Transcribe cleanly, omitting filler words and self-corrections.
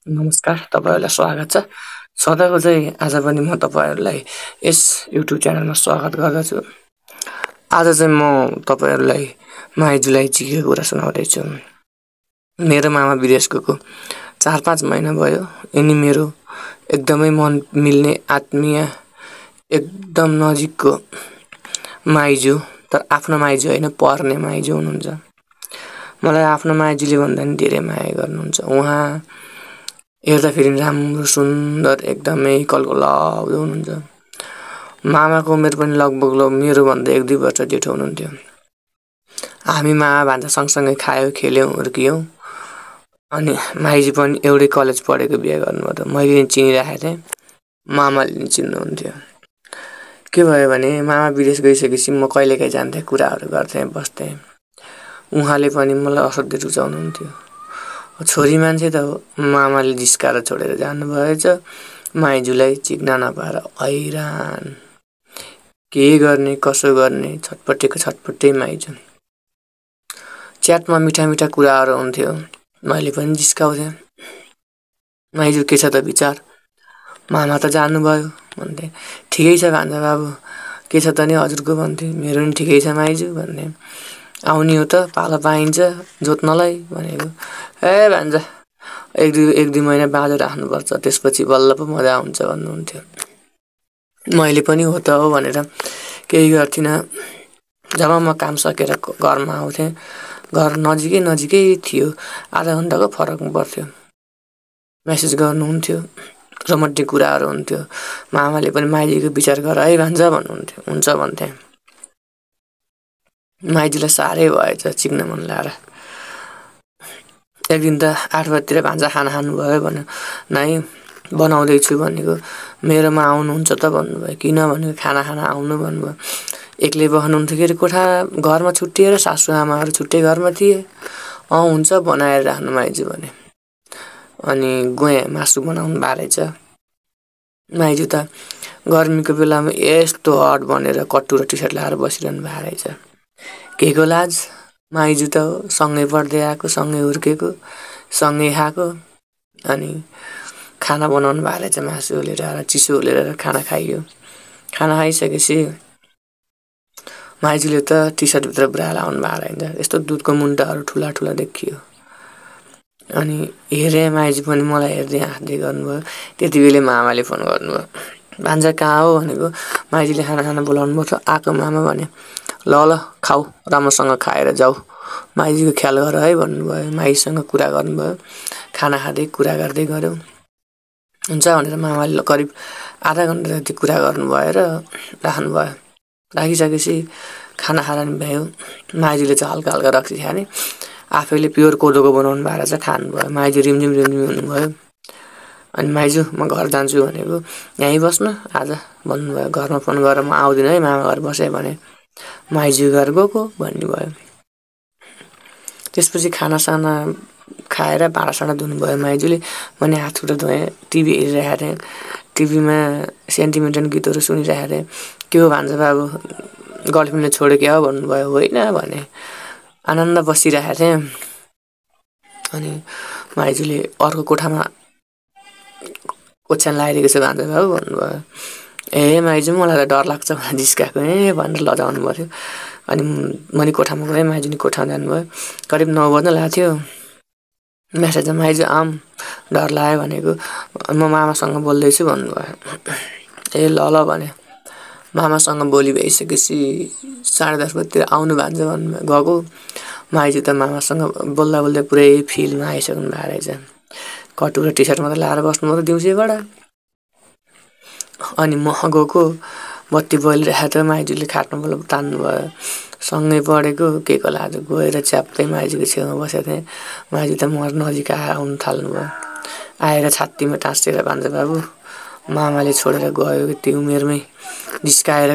नमस्कार, तपाईहरुलाई स्वागत छ। सदाको चाहिँ आज पनि म तपाईहरुलाई यस युट्युब च्यानलमा स्वागत गर्दछु। आज चाहिँ म तपाईहरुलाई माई जुलाई जिकेको कुरा सुनाउँदै छु। मेरो मामा विदेश गएको 4-5 महिना भयो। यिनी मेरो एकदमै मन मिल्ने आत्मीय एकदम नजिकको माइजू, तर आफ्नो माइजू हैन, पर्ने माइजू हुनुहुन्छ। मलाई आफ्नो माइजूले भन्दा नि धेरै माया गर्नुहुन्छ। उहाँ हेर्दाखेरि राम्रो सुन्दर एकदमै कलकलाउँदो हुनुहुन्छ। मामाको उमेर पनि लगभग मेरो भन्दा 1-2 वर्ष जेठो हुनुहुन्थ्यो। हामी मामा भान्जा सँगसँगै खायौं, खेल्यौं, हुर्कियौं। अनि माइजू पनि एउटै कलेज पढेको बिहे गर्नुभयो। मैले नि चिनिराखेको थिएँ, मामाले नि चिन्नुहुन्थ्यो। के भयो भने मामा विदेश गइसकेपछि म कहिलेकाहीँ जान्थेँ, कुराहरू गर्थेँ, बस्थेँ। उहाँले पनि मलाई असाध्यै रुचाउनुहुन्थ्यो। छोरी मान्छे त हो, मामाले जिस्काएर छोडेर जानुभएछ। माइजूलाई चिक्न नपाएर हैरान। के गर्ने, कसो गर्ने, छटपटेको छटपटे माइजू। च्याटमा मिठा मिठा कुराहरू हुन्थ्यो। मैले पनि जिस्काउँथेँ। माइजू के छ त विचार? मामा त जानुभयो भन्थे। ठिकै छ भान्जा बाबु, के छ त नि हजुरको भन्थे। मेरो नि ठिकै छ माइजू भन्थे। आउने हो त, पालो पाइन्छ जोत्नलाई भनेको। ए भान्जा, एक दुई महिना बाँझो राख्नुपर्छ, त्यसपछि बल्ल पो मजा आउँछ भन्नुहुन्थ्यो। मैले पनि हो त हो भनेर केही गर्थिनँ। जब म काम सकेर घरमा आउँथेँ, घर नजिकै थियो, आधा घन्टाको फरकमा पर्थ्यो। मेसेज गर्नुहुन्थ्यो, रोमान्टिक कुराहरू हुन्थ्यो। मामाले पनि माइजूको विचार गर है भान्जा भन्नुहुन्थ्यो। हुन्छ भन्थे। माइजूलाई साह्रै भएछ चिक्न मन लाएर। एक दिन त 8 बजीतिर भान्जा खाना खानुभयो भन्यो। नाइ बनाउँदैछु भनेको, मेरोमा आउनुहुन्छ त भन्नुभयो। किन भनेको, खाना आउनु भन्नुभयो। एक्लै बस्नुहुन्थ्यो के अरे कोठा घरमा छुट्टिएर, सासु आमाहरू छुट्टै घरमा थिए। हुन्छ बनाएर राख्नु माइजू भने। अनि गएँ, मासु बनाउनु भएको रहेछ। माइजू त गर्मीको बेलामा यस्तो हट बनेर कट्टु र टी-सर्ट लगाएर बसिरहनु भएको रहेछ। केको लाज? माइजू त सँगै पढ्दै आएको, सँगै हुर्केको, सँगै खाएको। अनि खाना बनाउनु भएको रहेछ, मासु उलेर चिसो उलेर खाना खाइयो। खाना खाइसकेपछि माइजूले त टी-सर्टभित्र ब्रा लाउनु भएको रहेछ। यस्तो दुधको मुन्टाहरू ठुला ठुला देखियो। अनि हेरेँ, माइजू पनि मलाई हेर्दै हाँस्दै गर्नुभयो। त्यति बेलै मामाले फोन गर्नुभयो। भान्जा कहाँ हो भनेको, माइजूले खाना बोलाउनु भयो। आएको मामा भने, ल खाऊ, राम्रोसँग खाएर जाऊ, माइजूको ख्याल गर है भन्नुभयो। माइजूसँग कुरा गर्नुभयो। खाना खाँदै कुरा गर्दै गऱ्यौँ। हुन्छ भनेर मामाले करिब आधा घन्टा जति कुरा गर्नुभयो र राख्नुभयो। राखिसकेपछि खाना खाएर नि भ्यायो। माइजूले चाहिँ हल्का हल्का रक्सी खाने, आफैले प्योर कोदोको बनाउनु भएको रहेछ, खानुभयो। माइजू रिमझिम हुनुभयो। अनि माइजू म घर जान्छु भनेको, यहीँ बस्नु आज भन्नुभयो। घरमा फोन गरेर म आउँदिनँ है मामा घर बसेँ भने। माइजू घर गएको भन्नुभयो। त्यसपछि खानासाना खाएर भाँडासाँडा धुनुभयो माइजूले। मैले हात खुट्टा धोएँ, टिभी हेरिरहेको थिएँ। टिभीमा सेन्टिमेन्टल गीतहरू सुनिरहेको थिएँ। के हो भान्जा बाबु, गर्लफ्रेन्डले छोड्यो क्या हो भन्नुभयो। होइन भने। आनन्द बसिरहेको थिएँ। अनि माइजूले अर्को कोठामा ओछ्यान लगाइदिएको छ भान्जा बाबु भन्नुभयो। ए माइजू, मलाई त डर लाग्छ भनेर जिस्काएको भनेर लजाउनु पऱ्यो। अनि मैले कोठामा गएँ, माइजू नि कोठामा जानुभयो। करिब 9 बज्न लागेको थियो। मेसेजमा माइजू आऊँ, डर लाग्यो भनेको, म मामासँग बोल्दैछु भन्नुभयो। ए ल भने। मामासँग बोली भइसकेपछि 10:30 बजीतिर आउनु भान्जा भन्नुभयो। गएको। माइजू त मामासँग बोल्दा बोल्दै पुरै फिलमा आइसक्नु भएको रहेछ। कट्टु र टी-सर्ट मात्रै लगाएर बस्नुभयो दिउँसैबाट। अनि म गएको, बत्ती बलिरहेको थियो। माइजूले खाटमा तान्नुभयो। सँगै पढेको, के को लाज, गएर च्याप्पै माइजूको छेउमा बसेको थिएँ। माइजू त म नजिक आउनु थाल्नुभयो। आएर छात्तीमा टाँसेर भान्जा बाबु, मामाले छोडेर गयो यति उमेरमै, जिस्काएर